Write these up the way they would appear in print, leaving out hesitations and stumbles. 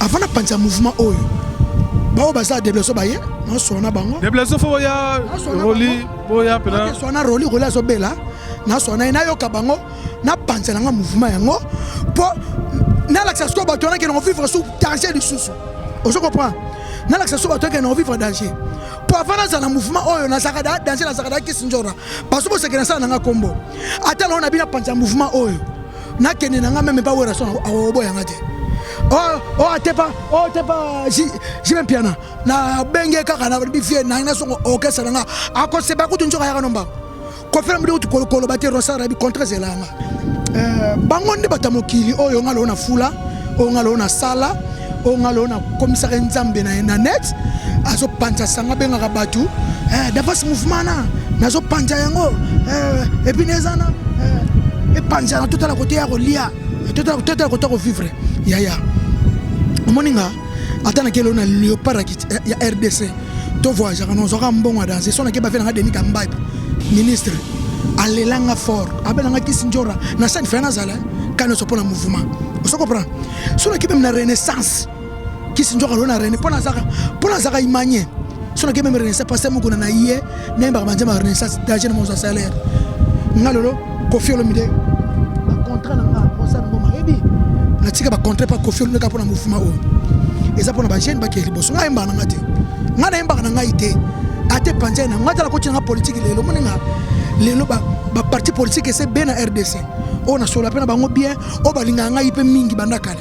Avant napanza mouvement oyo, baoyo baza debleso baye, naosolola na bango. Debleso fo boya, Roli boya mpena. Sona na Roli, Roli azobela, nasolola na ye, nayoka bango, napanza nanga mouvement yango mpo nalakisa sikoyo bato wana kende vivre sous danger lisusu. Ozo comprendre? Nalakisa sikoyo bato wana kende vivre danger, mpo avant nazala na mouvement oyo, nazalaka da danger, nazalaka da Kisi Njora. Baso boseke nasala nanga kombo ata nango na bino. Apanza mouvement oyo, nakende na nga meme bawera so akoboyanga te. Oyo atepa, oyo tepa Jime Mpiana, nabenge kaka na bifie nangi nasongo orchestre na nga, akoseba kutu nzoka yaka nombango kofela modi kutu koloba te. Rosar ayebi contre ezela yanga. Bango nde bato ya mokili oyo nga loo na fula, oyo nga loo na sala, oyo nga loo nakomisaka Nzambe na net. Azopanza sanga, abengaka bato d'avance. Mouvement na nazopanza yango, et puis eza na epanzana. Totala kote ya kolia, totala kote ya kovivre. Yaya, omoni nga ata nakei na Léopard ya RDC, to voyageaka, nazwaka mbongo ya danse. So nake bafe nanga Denis Kambayi, ministre, alelanga fort, abelanga Kisi Njora na sani faya nazala ka nyonso mpo na mouvement. Oso comprendre? So nake meme na Renaissance, Kisi Njora alo na Rene mpo nazaka imanie. So nake meme Renaissance, pasteur Mokona na ye, nayembaka banzembo ya Renaissance, danger na mozwa salaire. Nga lelo Kofi Olomide, bacontrat na nga osala mboma, yebi natika bacontrat pa Kofi Olomide kaka mpona mouvement oyo eza mpona bajeune bakee liboso. Ngai yembaka na nga te, ngai nayembaka na ngai te. Ate panzai na ngai, tala koti nanga politike lelo. Omoni nga lelo baparti politique ese be na RDC oyo nasola mpe na bango bien, oyo balingaka ngai mpe mingi banda kala.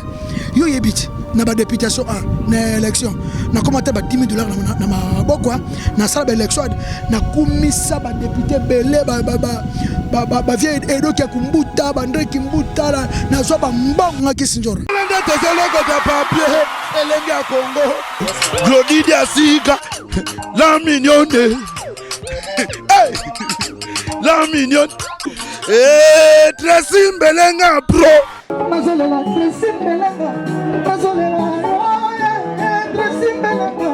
Yo oyebi ti na badéputation a na élection nakoma ata ba 10 000 dollars na maboko. Nasala baélection, nakumisa badéputé ebele, bavie Edoki ya Kumbuta, Bandre Kimbuta, nazwa bambongo nga Kisi Njora. Nde tozolokota papier elenge ya Kongo, Glodi Diasika, la mignonne, hey! La mignonne, hey, Tracy Mbelenga pro. Nazolela Tracy Mbelenga, nazolela Tracy Mbelenga pro.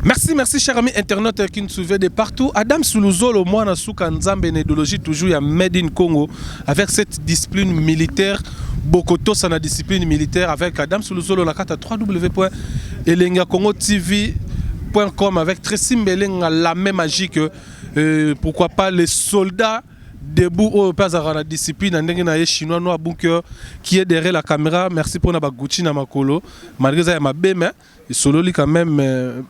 Merci, merci, chers amis internautes qui nous suivez de partout. Adam Soulouzolo, moi, Suka Nzambe, une idéologie toujours, il y a Made in Congo, avec cette discipline militaire, Bokoto, ça la discipline militaire, avec Adam Soulouzolo, la carte www.elengakongotv.com, avec Tracy Mbelenga, la main magique, pourquoi pas les soldats debout oyo mpe azalaka na discipline na ndenge na ye chinois noir bunker qui est derrière la caméra. Merci mpona bagucci na makolo, malgré eza ya mabe, mais sololi quand même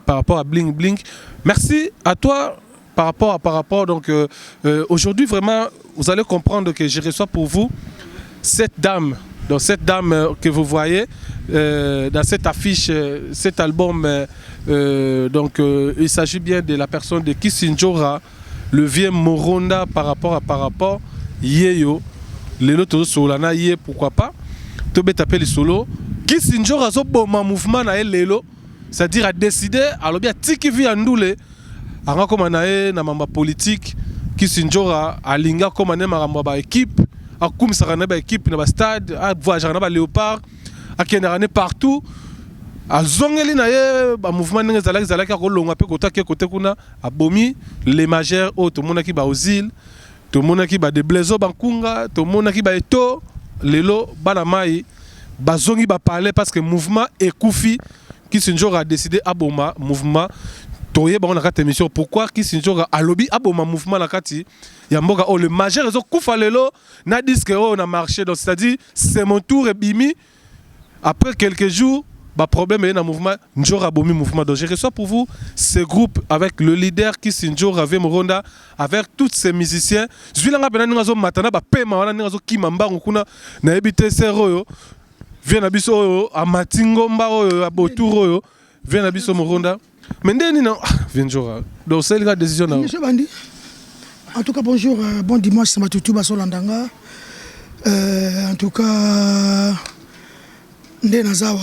par rapport à bling bling. Merci à toi par rapport. Donc aujourd'hui, vraiment, vous allez comprendre que je reçois pour vous cette dame. Donc cette dame que vous voyez dans cette affiche, cet album, donc il s'agit bien de la personne de Kisindjora, le vieux Moronda par rapport yeyo lelo tozosolola na ye. Pourquoi pas tobeta mpe lisolo Kisindjora azoboma mouvement na ye lelo, c'est-à-dire a décidé, alobi atiki vie ya ndule anga koma na ye na mambo ya politique. Kisindjora alingi akóma nde makambo ya baéquipe, akumisaka na baéquipe na bastade, avoyageaka na baléopard, akendaka ne partout. Azongeli na ye bamouvement ndenge ezalaki ezalaki, akolongwa mpe kotaki kote kuna, abomi les majeurs oyo tomonaki, baozile tomonaki, badeblezo bankunga tomonaki, baeto lelo bana mai bazongi baparle parce que mouvement ekufi. Kisinjora a décidé aboma mouvement. Toyeba ngo na kati émission pourquoi Kisinjora alobi aboma mouvement na kati ya mboka oyo. Le majeur ezokufa lelo na disque oyo na marché, donc c'est-à-dire c'est mon tour ebimi. Après quelques jours, baproblème eye na mouvement, Njora abomi mouvement. Donc je reçois pour vous ce groupe avec le leader Kisinjora Ve Moronda, avec tous ces musiciens. Zwilanga mpena ndenge azomata na bapema wana, ndenge azokima mbangu kuna, nayebi te ser oyo vie na biso oyo amati ngomba oyo ya botour oyo vie na biso Moronda. Mais nde nini, ah, vie Njora, donc osalika décision na Monsieur Bandi, en tout cas bonjour, bon dimanche Samatutu basolandanga. En tout cas nde naza wa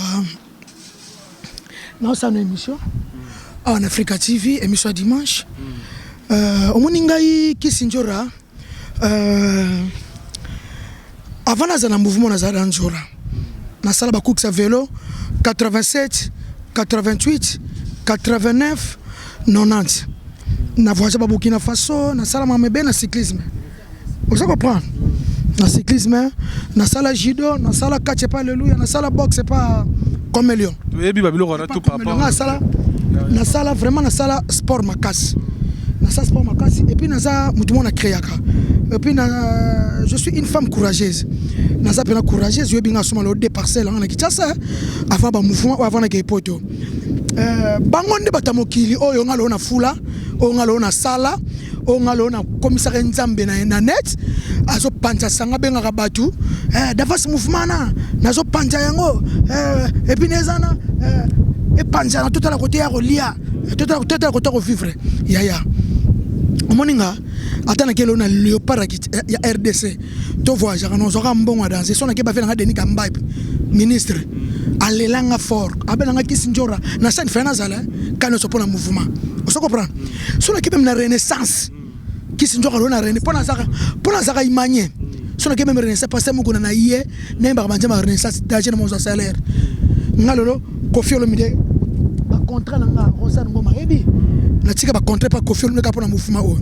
naosala émission awa na Africa TV, émission ya dimanche. Omoni ngai Kisi Njora, avant nazala na mouvement, nazala na Njora, nasala bacourse ya vélo 87, 88, 89, 90, na voyage ba Burkina Faso, nasala makambo ebele na cyclisme. Oza comprendre? Na cyclisme, nasala judo, nasala catch epa Alleluia, nasala boxe epa Comelion. Toyebi babiloko wana tout par rapport. Nasala, nasala vraiment, nasala sport makasi, nasala sport makasi. Et puis naza motu moko na créaka, et puis na, je suis une femme courageuse, naza mpena courageuse. Oyebi nga asoma lelo deux parcelles anga na Kinshasa avant bamouvement oyo, avant nakei Poto. Bango nde bato ya mokili oyo nga lelo na fula, oyo nga lelo nasala, oyo nga lelo nakomisaka Nzambe na net. Azopanza sanga, abengaka bato d'avance. Mouvement na nazopanza yango, et puis eza na epanzana. Totala kote ya kolia, totala kote ya kovivre. Yaya, omoni nga ata nake lelo na Léopard ya RDC, to voyageaka, nazwaka mbongo ya danse. So nake bafe nanga Denis Kambai, ministre, alelanga fort, abelanga Kisi Njora na sani fai nazala ka nyonso mpo na mouvement. Oso comprendre? So nake meme na Renaissance, Kisi Nzoka lelo na René, mpo nazaka imanie. So nake meme Renaissance, pasteur Mokuna na ye, nayembaka banzemba ya Renaissance, danger na mozwa salaire. Nga lelo Kofi Olomide, bacontrat na nga, Rosane Ngoma ayebi, natika bacontrat pa Kofi Olomide kaka mpo na mouvement oyo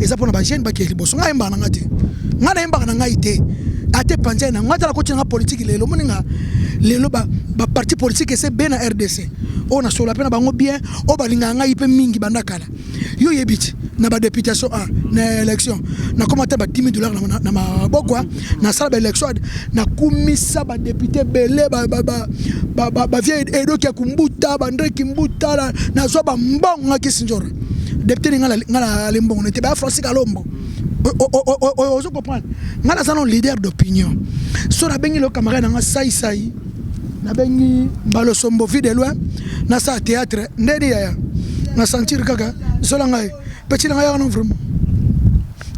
eza mpona bajeune bakee liboso. Ngai nayembaka na nga te, ngai nayembaka na ngai te. Ate panzai na ngai, tala koti nanga politike lelo. Omoni nga lelo baparti politique ese be na RDC oyo nasola mpe na bango bien, oyo balingaka ngai mpe mingi banda kala. Yo oyebi ti na badéputation a na élection nakoma te ba 10 000 dollars na maboko. Nasala baélection, nakumisa badéputé ebele, bavie Edoki ya Kumbuta, Bandreki Mbuta. Nazwa bambongo nga Kisi Njora, député ni nga nale mbongo nete baya Francis Kalombo. Ozo comprendre? Nga naza no leader d'opinion. So nabengi lo camarade nanga Saisai, nabengi Mbalosombo vie de loin, nasala théâtre ndeni. Yaya, na sentir kaka zola ngai petit na ngai yaka no vraiment,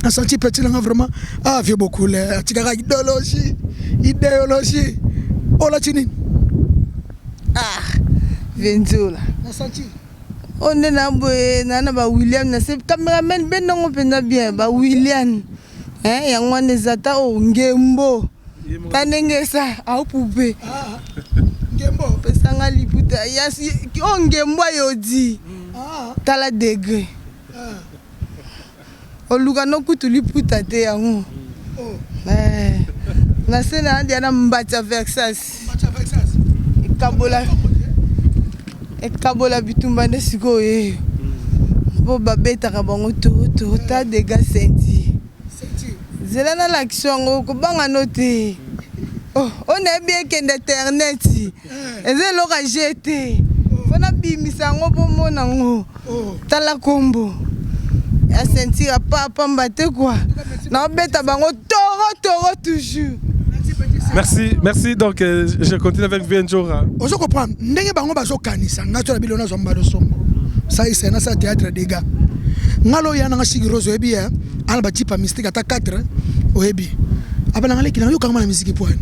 na sentir petit na ngai vraiment. Ah, vieux Bokule atikaka idéologie, idéologie olati nini? Ah, Venzola. Na sentir. Oyo nde na boye na ba William na se cameraman bendango mpenza bien ba William, yango wana eza ta oyo ngembo ta ndenge esa aopupe. Ngembo. Pesanga liputa oyo ngembo ayodi. Tala degré oluka nokutu liputa te yango na se na andia na mbati ya Versace ekabola ekabola bitumba nde sikoyo yeyo mpo babetaka bango to ta dega ceinture. Nzela nalakisi yango, kobanga no te. Oyo nayebi ekende internet, eza eloko ya je te mpo nabimisa yango mpo mona yango. Tala nkombo ya ceinture apa pamba te kua naobeta bango toro toro toujours. Merci, merci. Donc, je continue avec Venjora. Ozo comprendre ndenge bango bazokanisa nga to na bilo nazwa mbalo songo saisa nasala théâtre dégâts. Nga lo ya nanga Shiki Rose, oyebi ya ana batipa mystique ata 4, oyebi abalanga leki nanga yokanga na musique poine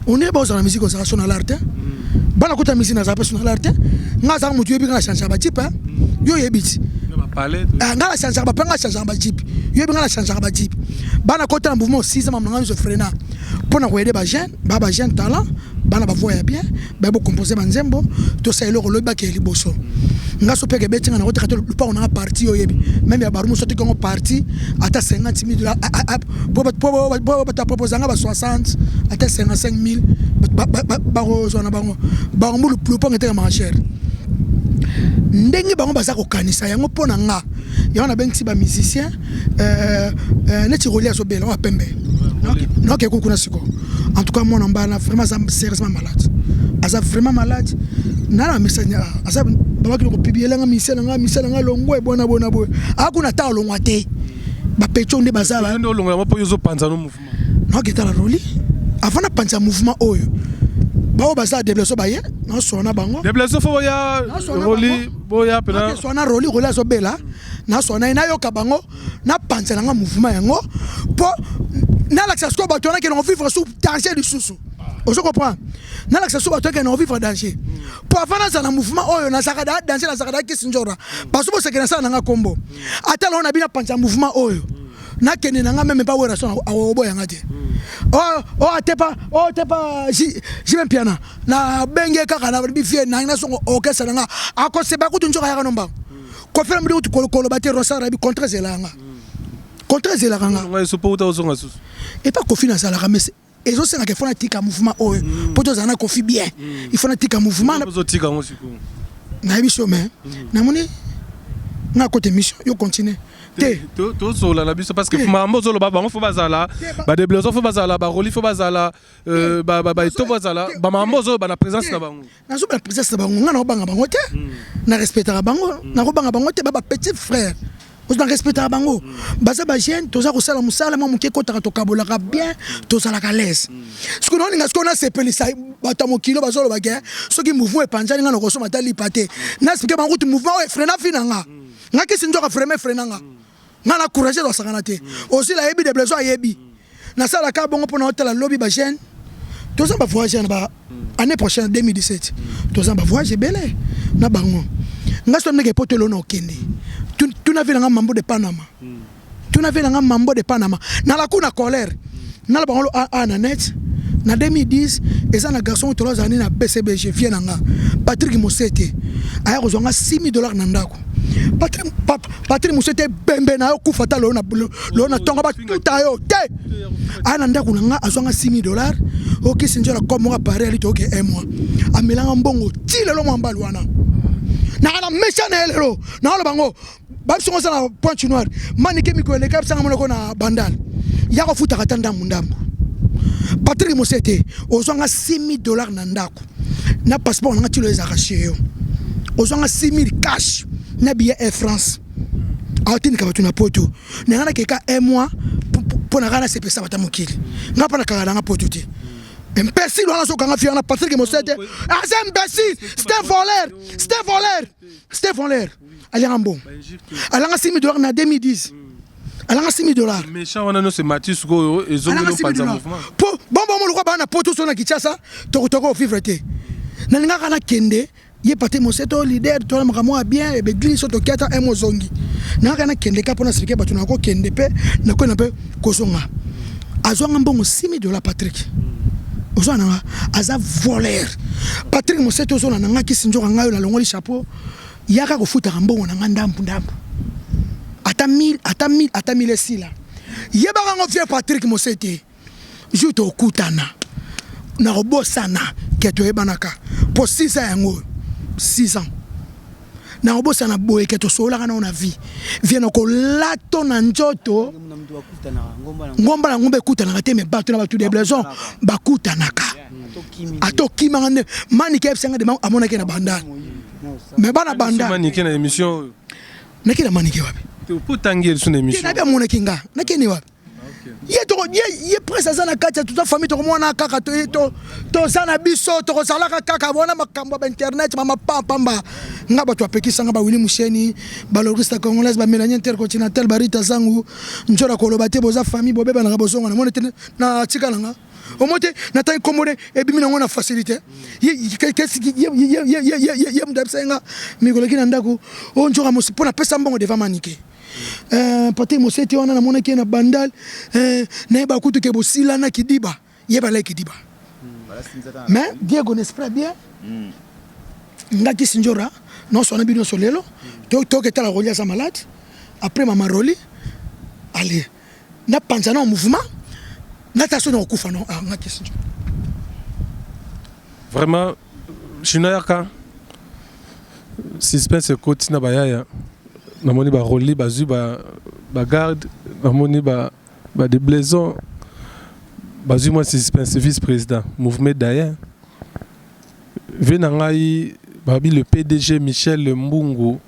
on bazala na musique, ozala so na l'art te. Bana kota musique, nazala mpe so na l'art te. Nga azalaka motu, oyebi nga na changeaka batipe, yo oyebi ti nga na changeaka bape, nga na changeaka bajipe, yo oyebi nga na changeaka bajipe. Bana kota na mouvement 6 ans, mamanga nyonso frena mpo na koyede bajeune ba bajeune talent, bana bavoix ya bien, baye bocompose banzembo, tosala eloko lobi bakeye liboso. Nga so peke ebeti nga nakoteka te lupango nanga parti, oyebi même ya barumu so teki yango parti ata 50 000 dollars, po bato apropose nga ba 60 ata 55 000, bakozwa na bango bango mbu lupango etekamaka cher. Ndenge bango baza kokanisa yango mpo na nga, yango nabengisi bamusicien neti Roli azobela oyo pembe, naoke kuna sikoyo. En tout cas mwana mbala vraiment aza sérieusement malade, aza vraiment malade. Nana message aza babaki kopublier nga misele nga misele nga longwe bona bona boye akuna ta olongwa te, bapetio nde baza. Nde olongola mpo yo ozopanza no mouvement. Naoke tala Roli avant napanza mouvement oyo, bao baza debleso baye naoswana na bango. Debleso fo boya Roli, boya pena. Swana Roli, Roli azobela, naswana ye, nayoka bango, napanza nanga mouvement yango mpo nalakisa sikoyo bato wana kende vivre sous danger lisusu. Ozo comprendre? Nalakisa so bato akende vivre danger mpo avant nazala na mouvement oyo nazalaka da danger, nazalaka da Kisi Njora baso boseke nasala nanga kombo ata longo na bino. Apanza mouvement oyo, nakende nanga meme pa wera so akoboyanga te. Oyo atepa, oyo tepa Jibe Mpiana, nabenge kaka na bifie nangi nasongo orchestre nanga akoseba kutu nzoka yaka no mbango kofela mudi kutu koloba te. Rosar ayebi contre ezela yanga. Contrat ezelaka nga. Ngai so po uta ozonga susu. Epa Kofi nazalaka, mais ezosengaka il faut natika mouvement oyo mpo tozala na Kofi bien. Il faut natika mouvement. Ozotika yango sikoyo. Nayebi so, mais namoni nga kote mission yo continue te. Tozola na biso parce que makambo ozoloba, bango faut bazala badéblaison, faut bazala baroli, faut bazala baeto, bazala bamakambo ozoloba na présence na bango. Nazoba na présence na bango, nga nakobanga bango te, na respectaka bango, nakobanga bango te. Ba bapetit frère na respectaka bango, baza bajeune, toza kosala mosala mwa moke ekotaka, tokabolaka bien, tozalaka l'aise. Soki naolinga sikoyo nasepelisa bato ya mokili bazolobaka soki mouvement epanzani, nga nakosoma ata lipa te. Naexpliquer bango kutu mouvement oyo efreina fi na nga. Nga kisi nzoka vraiment efreina nga, nga na courage tosakana te. Osila ayebi de bleso, ayebi nasalaka bongo mpona otala lobi bajeune. Toza bavoyage na ba année prochaine 2017, toza bavoyage ebele na bango. Nga so ndenge poto elona okende, tuna vi nanga Mambo de Panama, tuna vi nanga Mambo de Panama. Nalaku na colère nala bango a na net na 2010. Eza na garçon tolo azala na BCBG, vie na nga Patrick Mosete, aya kozwa nga 6000 $ na ndako. Patrick Mosete, bembe na yo kufa ta lelo na ntongo batuta yo te. Aya na ndako na nga, azwanga 6000 $. Okisi nzola comme moko appareil ali toke un mois, amelanga mbongo ti lelo. Mwa mbali wana naka na méchant na ye lelo naoloba ngo babisongo oza na Pointe Noire manike mikolo eleka bisanga monoko na Bandal ya kofutaka ata ndambu ndambu. Patrick Mosete, ozwanga 6000 $ na ndako na passeport nanga tilo ezalaka chez yo. Ozwanga 6000 cash na billet Air France aotindika bato na poto. Nanga nakeka un mois mpo na kaka nasepesa bato ya mokili. Nga mpo nakaka nanga poto te. Imbécile wana azokanga fi wana Patrick Mosete aza imbécile, c'est un voleur, c'est un voleur, c'est un voleur. Alianga mbongo, alanga 6000 $ na 2010, alanga 6000 $. Méchant wana nyonso emati sikoyo, ezongeli opanza mouvement. Po bonbon lokwa baa na poto so na Kinshasa, tokotoko ovivre te. Nalingaka nakende ye Patrik Moseto leader to na makambo ya bien ebeglise so toki ata un ozongi. Nangaka nakende ka mpona expliquer bato nakokende mpe nakoyena mpe kozonga. Azwanga mbongo 6000 $. Patrik ozwa nanga aza voleur. Patrik Moseto, ozona nanga kisi nzoka ngai oyo nalongoli chapeau, yaka kofutaka mbongo na nga ndambu ndambu, ata 1000, ata 1000, ata 1000 esila. Yebaka ngo vie Patrik Mosete, jour tokutana nakobosana ke toyebanaka mpo 6 ans yango oyo, 6 ans nakobosana boye ke tosololaka nao na vie vie nakolato na nzoto. Ngomba na ngomba ekutanaka te, me bato na bato de blaison bakutanaka. Ata okimanga nde manike yebisanga de amonaki na Bandal, me bana Bandal. Manike na émission oyo. Naki na manike wapi? Po otangi ye lisu na émission. Nabi amonaki nga nakende wapi? Ye toko ye prince aza na kati ya tuta famille, tokomona kaka toza na biso, tokozalaka kaka wana. Makambo ya bainternet bamapampamba, nga bato bapekisanga, bawili musheni, balorista congolaise, bamélanie intercontinental, barita zangu nzola koloba te. Boza famille, bobebanaka, bozonga. Namoni te na tika nanga omo te, natangi kombo ne ebimi nango na facilité. Ye moto ayebisa nga mikolo eki na ndako oyo nzoka mpo napesa mbongo devant manike. Patrik Mosete wana namonaki ye na Bandal, nayeba kutu ke bosilana kidiba, yeba kidiba. Mais Diego n'espère bien nga kisi njora nyonso wana bino nyonso lelo toketala Roli aza malade. Après mama Roli ale napanza na mouvement nata so na kokufa no nga kisi njora. Vraiment chinois yaka suspense ekoti na bayaya. Namoni baroli bazwi bagarde, namoni badeblaison bazwi mwa suspense. Vice président mouvement d'ailleurs ve na ngai babi le PDG Michel Mbungu,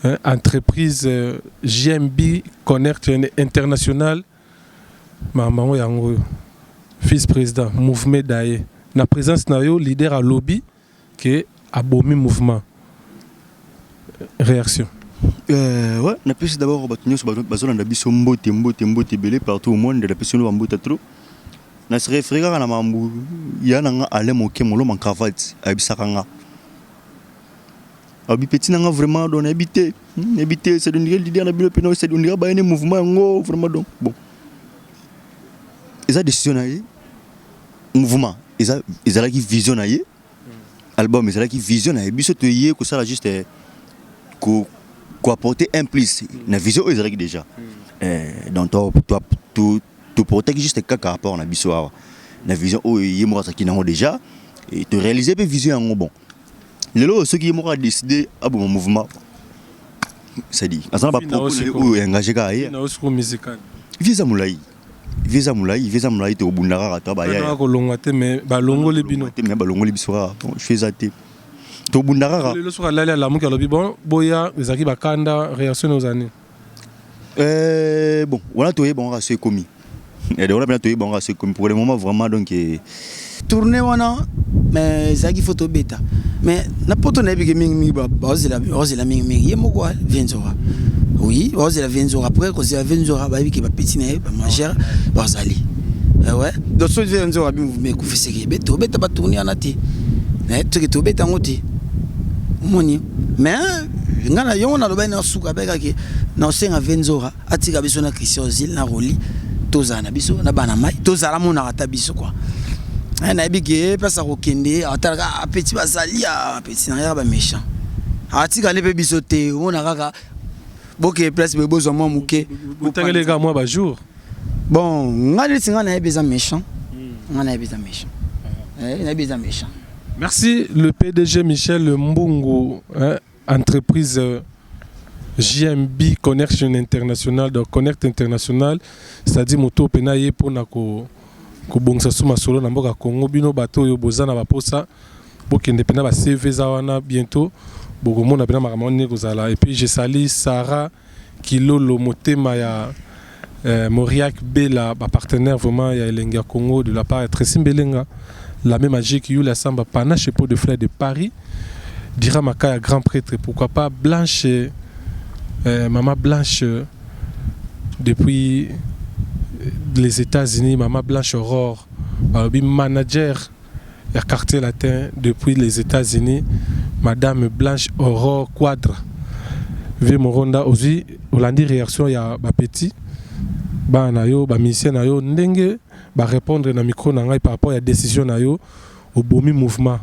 hein, entreprise GMB Connect International. Makambo yango oyo, vice président mouvement daye na présence na yo, leader alobi ke abomi mouvement. Réaction? Ouais, napesi d'abord bato nyonso bazolanda biso mbote, mbote, mbote ebele partout au monde. Napesi bino bambote trop. Na se référé kaka na mambu ya na nga Alain Moke Moloma cravate ayebisaka nga abi petit na nga vraiment donc nayebi te, nayebi te, c'est on dirait leader na bino mpena, c'est on dirait bayene mouvement yango vraiment. Donc bon, eza décision na ye. Mouvement eza ezalaki vision na ye, album ezalaki vision na ye. Biso toye kosala juste ko koapporter un plus na vision oyo ezalaki déjà. Donc to to to to protège juste kaka rapport na biso awa na vision oyo ye moko azalaki nango déjà et to réaliser mpe vision yango. Bon, lelo soki ye moko adécide aboma mouvement, c'est-à-dire aza na bapropos na ye oyo engagé kaka ye. Vie eza molai, vie eza molai, vie eza molai, tokobunda kaka to baya. Kolongwa te, mais balongoli bino. Te, mais balongoli biso kaka. Bon, je eza te, tobunda kaka. Lelo soki alali, alamuki, alobi: bon, boya, ezalaki bakanda, réaction na ozali? Bon, wana toyeba ngo kaka so ekomi wana mpena, toyeba ngo kaka so ekomi. Pour le moment vraiment, donc Tournée wana, mais ezalaki fo tobeta, mais na poto nayebi ke mingimingi baozela mingimingi ye moko Vieux Nzora. Oui, baozela Vieux Nzora. Après kozela Vieux Nzora, bayebi ke bapeti na ye bamagere bazali. Ouais, donc soki Vieux Nzora bi mouvement ekufi, seke tobeta batournée wana te, soki tobeta yango te, omoni. Mais nga na yongo nalobaki na suka abekaki na osenga Vieux Nzora atika biso na Christian Ozil na Roli, tozala na biso na bana mai, tozala monaka ata biso quoi. Nayebi ke place akokende, atalaka apeti bazali, apeti na yaka baméchant, atikali mpe biso te. Omona kaka boke place boye, bozwa mwa moke. Botangeli kaka mwa bajour. Bon, nga neti nga nayebi eza méchant, nga nayebi eza méchant, nayebi eza méchant. Merci le PDG Michel Mbungu, hein, entreprise JMB Connection International, donc Connect International, c'est-à-dire moto pena ye mpona ko kobongisa so masolo na mboka Congo. Bino bato oyo boza na baposa, bokende mpena ba CV eza wana. Bientôt bokomona mpena makambo wana ndenge kozala. Et puis je salue Sarah Kilolo, motema ya Moriak Bela, bapartenaire vraiment ya Elengi ya Congo de la part ya Tracy Mbelenga, la même magique Yula Samba, Panache Pot de Fleurs de Paris, Dira Makaya, grand prêtre, pourquoi pas Blanche, Maman Blanche depuis les États-Unis, Maman Blanche Aurore, balobi manager ya Quartier Latin depuis les États-Unis, Madame Blanche Aurore Quadre. Vieux Moronda, ozwi, olandi réaction ya bapeti bana na yo, bamusicien na yo, ndenge barépondre na micro na ngai par rapport ya décision na yo, obomi mouvement.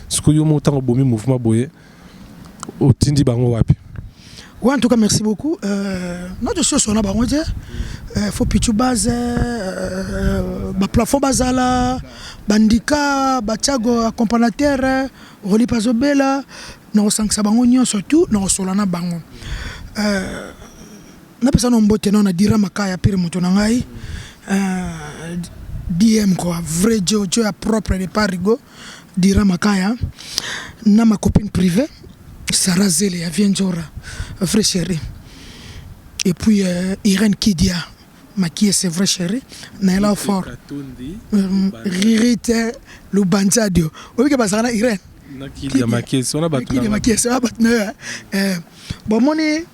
Sikoyo yo mo, ntango obomi mouvement boye, otindi bango wapi? Ouais, en tout cas, merci beaucoup. Notre chose, on a bango te. Faut pichu base, ba plafond bazala, bandika, batiago accompagnateur, Roli Pazobela, na osangisa bango nyonso tout, na osola na bango. Napesa no mbote na dira makaya pire moto na ngai. DM quoi, vrai Joe, Joe ya propre de Parigo, dira makaya na ma copine privée Sarah Zele ya Vienjora, vrai chéri. Et puis Irène Kidia, Makie, c'est vrai chéri. Naila fort. Ririte Lubanzadio. Oyebi ke bazalaka na Irène. Kidia Makiesi wana bato. Kidia Makiesi wana bato na yo. Bomoni,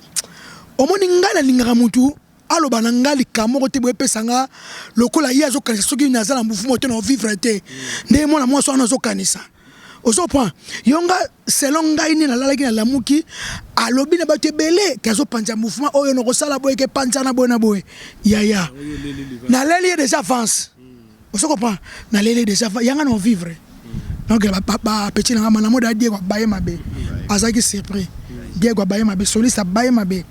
omoni, ngai nalingaka mutu aloba na ngai likambo moko te boye epesa nga lokola ye azokanisa soki naza na mouvement te na ovivre te. Ndenge mwana mwasi wana azokanisa, ozoprend yo nga selon ngai nde nalalaki, nalamuki, alobi na bato ebele ke azopanza mouvement oyo nakosala boye, ke panzana boye na boye. Yaya, naleli ye déjà avance, ozo comprendre? Naleli ye déjà yanga na ovivre. Donc bapeti na nga mana moda, Diego abaye mabe, azalaki surpris. Diego abaye mabe, soliste abaye mabe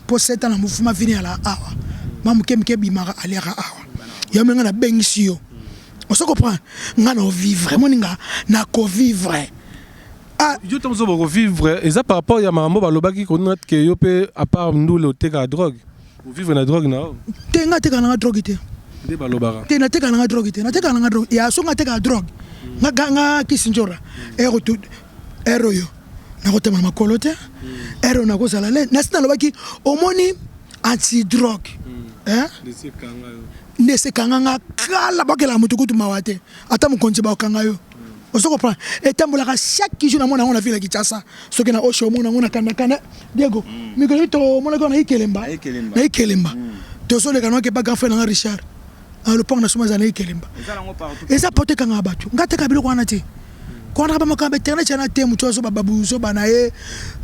mpo seta na mouvement vini ala awa ma moke moke ebimaka, aliaka awa. Yo menga nabengisi yo, ozo comprendre? Nga na ovivre, moni nga nakovivre. Ah, yo ntango ozo bokovivre, eza par rapport ya makambo balobaki konat ke yo mpe à part ndule otekaka drogue, ovivre na drogue na yo? Te, nga atekaka nanga drogue te. Nde balobaka. Te, natekaka nanga drogue te, natekaka nanga drogue ya so nga atekaka drogue nga nga kisi nzora ero tu ero oyo nakotema na makolo te, ero nakozala le nasi nalobaki. Omoni anti drogue, hein? Nde esekanga nga kala, bakelaka motu kutu mawa te, ata mokonzi bakokanga yo, ozo comprendre? Etambolaka chaque jour, namona yango na ville ya Kinshasa, soki na osho omona yango na kandakanda. Diego, mikolo tomonaki wana na Ikelemba, na Ikelemba tozoleka noke ba grand frère nanga Richard lopango na soma eza na Ikelemba, eza poto ekangaka bato. Nga teka biloko wana te, kondaka bamakambo internet yana te. Motu azoba babuzoba na ye,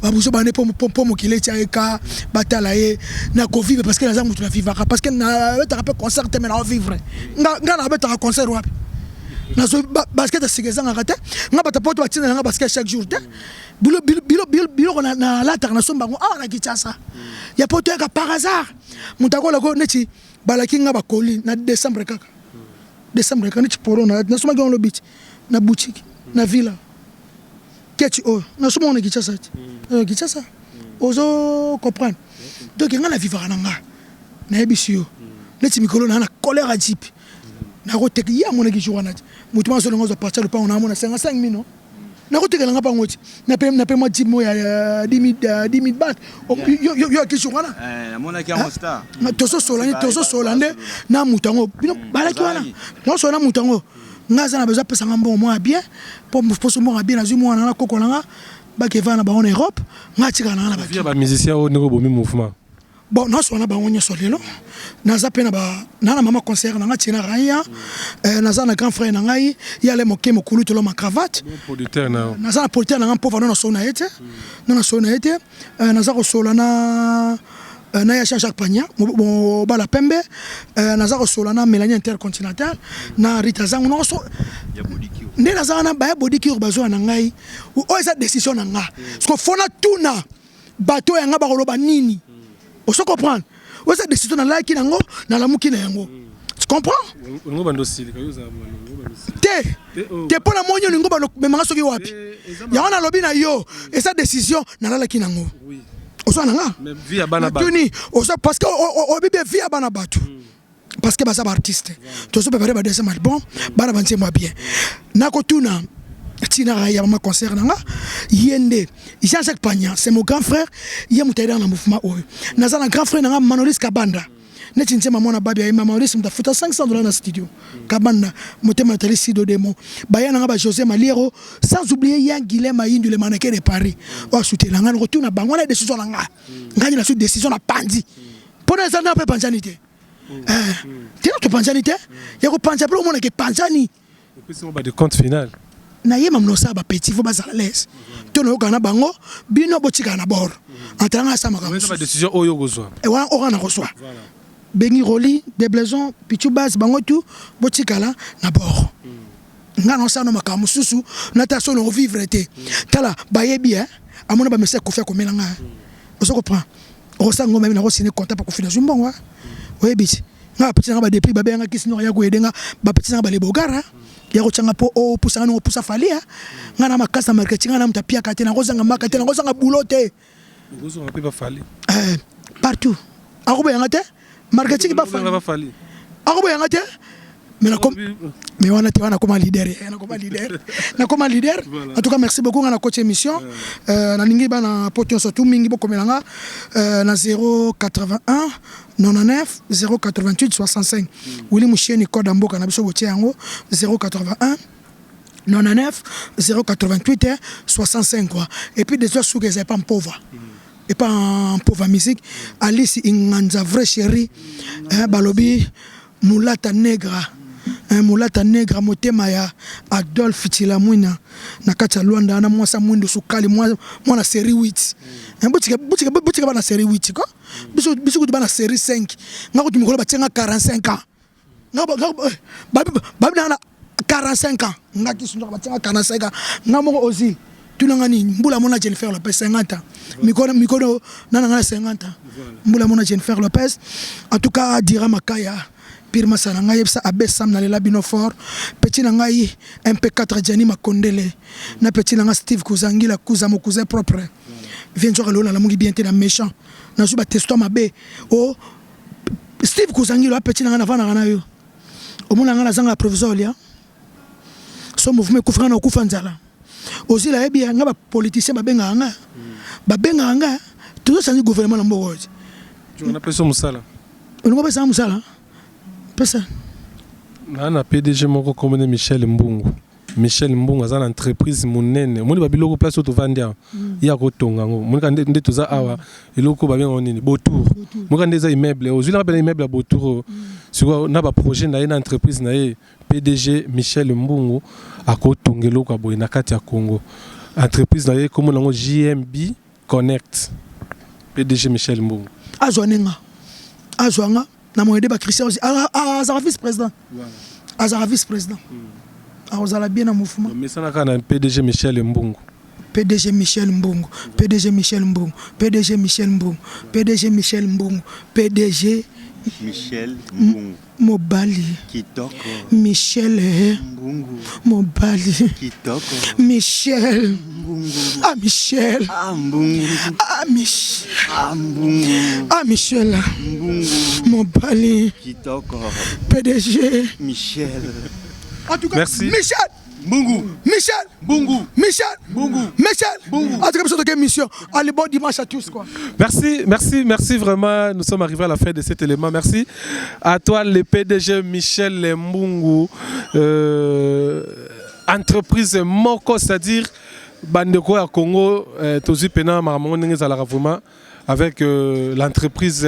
babuzoba na ye mpo mokili etya ye ka batala ye. Na kovivre parce que naza motu na vivaka, parce que nabetaka mpe concert te, mais na ovivre. Nga nabetaka concert wapi? Nazo basket ya sika ezangaka te. Nga bato poto batindela nga basket chaque jour te. Biloko nalataka nasomba yango awa na Kinshasa. Ya poto yaka par hasard. Moto akola ko neti balaki nga bakoli na décembre kaka. Décembre kaka neti polo na nasombaki yango lobi ti na boutique na villa. Keti oyo nasomba yango na Kinshasa ti. Kinshasa. Ozo comprendre. Donc nga na vivaka na nga. Nayebisi yo. Neti mikolo na na colère ya jeep. Nakoteka ye amonaki jour wana ti. Moto moko azolinga azwa partie ya lopango na amona 55 000 non. Nakotekela nga mpango ti. Na pe mwa jeep moko ya 10 000 baht. Yo yo yo jour wana. Namonaki yango star. Tozosola nde tozosola nde na moto yango bino balaki wana. Tozosola na moto yango. Nga aza na besoin apesa nga mbongo moko ya bien po poso mbongo ya bien nazwi mwana na koko na nga bakeva na bango na Europe nga atikala na nga na baki. Ba musicien oyo ndenge obomi mouvement. Bon, nasola na bango nyonso lelo. Naza mpe na ba na mama concert na nga Tina Raya. Naza na grand frère na ngai yale moke mokulu tolo ma cravate. Producteur na naza na producteur na nga mpo vano na so na ye te. Na so na ye te. Naza kosola na ya Jean-Jacques Pagna mobala pembe. Naza kosola na Mélanie Intercontinental na Rita Zangu nonso nde naza wana baya bodikiro bazwa na ngai oyo eza décision na nga parce que fona tuna bato yanga bakoloba nini. Oso comprendre, oyo eza décision nalalaki nango, nalamuki na yango, tu comprends? Olingo bando osilika, yo ozala olingo bando osilika. Te te, mpo na moni olingo bamemanga soki wapi yango nalobi na yo eza décision nalalaki nango, ozwa na nga. Mais vie ya bana bato. Natuni oza parce que oyebi bien vie ya bana bato, parce que baza baartiste, tozo préparer ba deuxième album, bana banzembo ya bien. Nakotuna ntina ya mama concert na nga ye nde Jean-Jacques Pagna, c'est mon grand frère, ye moto ayedaka na mouvement oyo. Naza na grand frère na nga Manolis Kabanda, neti nzemba mwana babi ayemba, Manolis moto afuta 500 $ na studio. Kabanda motema natali sido demo baya na nga ba José Maliero, sans oublier Yan Guilhem Ayindu, le mannequin de Paris oyo asutela nga. Nakotuna bango wana décision na nga. Ngai nazwi décision na pandi mpona eza nga mpe epanzani te. Tina topanzani te ya kopanza mpe omonaka epanzani. Opesi ngo ba de compte final. Nayeba mona osala bapetits fo bazala lese to nayokana na bango, bino botikala na bord entranga asa makambo. Eza ba décision oyo okozwa. Wana oka na kozwa bengi Roli de Blaison Pichu Base, bango tu botikala na bord. Nga na osala no makambo mosusu nata so na ovivre te. Tala bayebi amona bamesa Kofi akomela nga, ozo comprendre, okosala ngoma yebi nakosine contrat pa Kofi, nazwi mbongo. Oyebi ti nga bapetits nanga badeplis babenganga kisi noko ya koyede nga, bapetits nanga balebogara ya kotyanga mpo opusanga ndenge opusa Fally. Nga na makasi na marketing, nga na moto apiaka te, nakozanga maka te, nakozanga boulot te. Okozonga mpe bafali. Partout akoboyanga te marketing bafali. Bafali. Akoboyanga te, mais wana te, wana nakoma leader, nakoma leader, nakoma leader. En tout cas, merci beaucoup. Nga na coach émission, nalingi bana poto nyonso tu mingi bokomela nga na 081 99 088 65. Wili Musheni, code ya mboka na biso botie yango 081 99 088 65 quoi. Et puis déjà soki eza epa mpova, epa mpova musique, Alice Inganza, vrai chéri, balobi Mulata Negra, Mulata Negra, motema ya Adolphe Tilamwina na kati ya Lwanda wana, mwasi ya mwindu sukali, mwana série 8. Botika botika botika bana série 8 ko biso, biso kutu bana série 5. Nga kutu mikolo batianga 45 ans, babi nanga na 45 ans, nga kisundoka batianga 45 ans. Nga moko ozi tunanga nini mbula mona Jennifer Lopez 50 ans, mikolo mikolo nana nga na 50 ans mbula mona Jennifer Lopez. En tout cas, dira makaya pire masa na ngai, yebisa abe Sam nalela bino fort, petit na ngai MP4 Gianni Makondele na petit na ngai Steve Kuzangila Kuza, mon cousin propre. Vient nzoka lelo nalamuki bien te na méchant, nazwi batesto mabe o Steve Kuzangila, petit na ngai, navandaka na yo, omona ngai nazanga provisoire olia so mouvement ekufi, ngai na okufa nzala. Ozila yebi nga bapoliticien babengaka nga, babengaka nga tozosangi gouvernement na mboka oyo. Napesa mosala. Olingo opesanga mosala, pesa. Naa na PDG moko komone Michel Mbungu. Michel Mbungu aza na entreprise monene, omoni babiloko place oyo tovandi awa, ye akotonga yango. Monika nde toza awa, eloko babenga nini, Botour. Monika nde eza immeuble ozwilaka mpena immeuble ya Botour oyo. Sikoyo na baprojet na ye na entreprise na ye, PDG Michel Mbungu akotonga eloko ya boye na kati ya Congo. Entreprise na ye komona yango JMB Connect. PDG Michel Mbungu. Azwa nenga, azwa nga na moyede ba Christian azalaka vice président, azalaka vice président. Akozala bien na mouvement. Mesana kaka na PDG Michel Mbungu. PDG Michel Mbungu, PDG Michel Mbungu, PDG Michel Mbungu, PDG Michel Mbungu, PDG Michel Mbungu. Mobali. Kitoko. Michel Mbungu. Mobali. Kitoko. Michel Mbungu. Ah Michel. Ah Mbungu. Ah Michel. Ah Mbungu. Ah Michel. Mbungu. Mobali. Kitoko. PDG Michel. En tout cas, Merci. Michel. Mbungu. Michel. Mbungu. Michel. Mbungu. Michel. Mbungu. En tout cas, biso mission. Allez, bon dimanche à tous quoi. Merci, merci, merci vraiment. Nous sommes arrivés à la fin de cet élément. Merci à toi, le PDG Michel Mbungu, entreprise moko, c'est-à-dire bandeko ya Congo, tozwi pena makambo ndenge ezalaka vraiment avec l'entreprise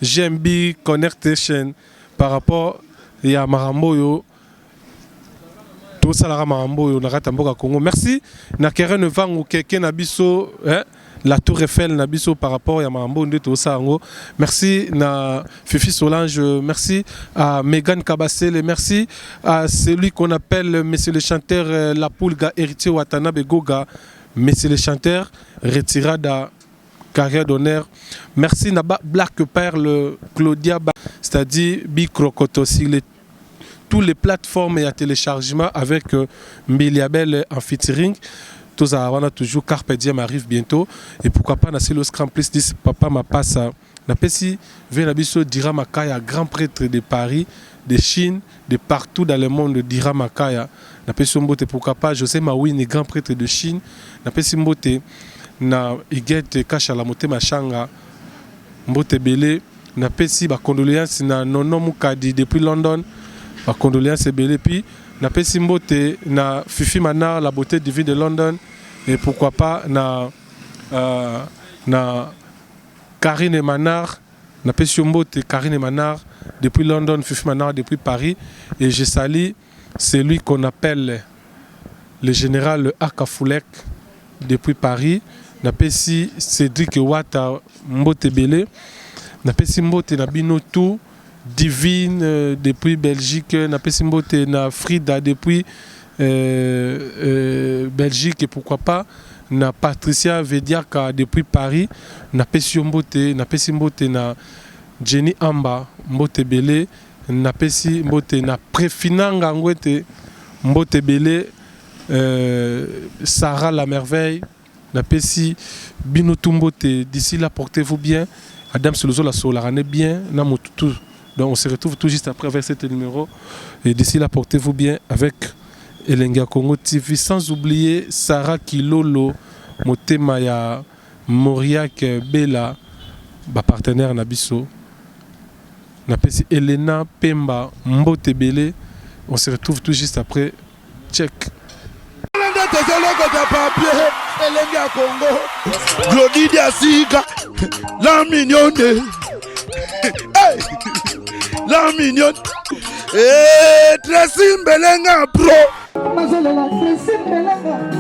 GMB Connection par rapport ya makambo oyo tosalaka, makambo oyo na kati ya mboka Congo. Merci na Keren Vangu keke na biso, eh, la Tour Eiffel na biso par rapport ya makambo nde tosala yango. Merci na Fifi Solange, merci à Megan Kabasele, merci à celui qu'on appelle monsieur le chanteur, la Pulga, Héritier Watanabe Goga, monsieur le chanteur retirada carrière d'honneur. Merci na Black Pearl Claudia, c'est-à-dire Bicrocoto sur toutes les plateformes et à téléchargement avec Mbiliabel en featuring. Tozala wana toujours. Carpe Diem arrive bientôt et pourquoi pas na Silo Scram plus 10 papa mapasa. Napesi ve na biso Dira Makaya, grand prêtre de Paris, de Chine, de partout dans le monde. Dira Makaya, napesi mbote. Pourquoi pas José Mawini, grand prêtre de Chine. Napesi mbote na Igete Kashala Motema Shanga, mbote ebele. Napesi bacondoléance na Nono Mukadi depuis London, bacondoléance ebele. Puis napesi mbote na Fifi Manar, la beauté divine de London, et pourquoi pas na Karine Manar. Napesi yo mbote Karine Manar depuis London, Fifi Manar depuis Paris. Et je salue celui qu'on appelle le général Akafulek depuis Paris. Napesi Cédric Wata mbote ebele. Napesi mbote na bino tout, Divine depuis Belgique. Napesi mbote na Frida depuis Belgique et pourquoi pas na Patricia Vediaka depuis Paris. Napesi yo mbote. Napesi mbote na Jenny Amba, mbote ebele. Napesi mbote na Préfinanga Ngwete, mbote ebele. Sarah la merveille, napesi bino tout mbote. D'ici là, portez-vous bien. Adam Solozo asololaka ne bien na motu tout. Donc on se retrouve tout juste après avec cet numéro et d'ici là, portez-vous bien avec Elengi ya Congo TV, sans oublier Sarah Kilolo motema ya Moriak Bella, bapartenaire na biso. Napesi Elena Pemba mbote ebele. On se retrouve tout juste après. Check. Nde tozolokota papier elenge ya Congo. Glodi Asika la mignonne, hey! La mignonne. Hey, Tracy Mbelenga pro. Nazolela Tracy Mbelenga.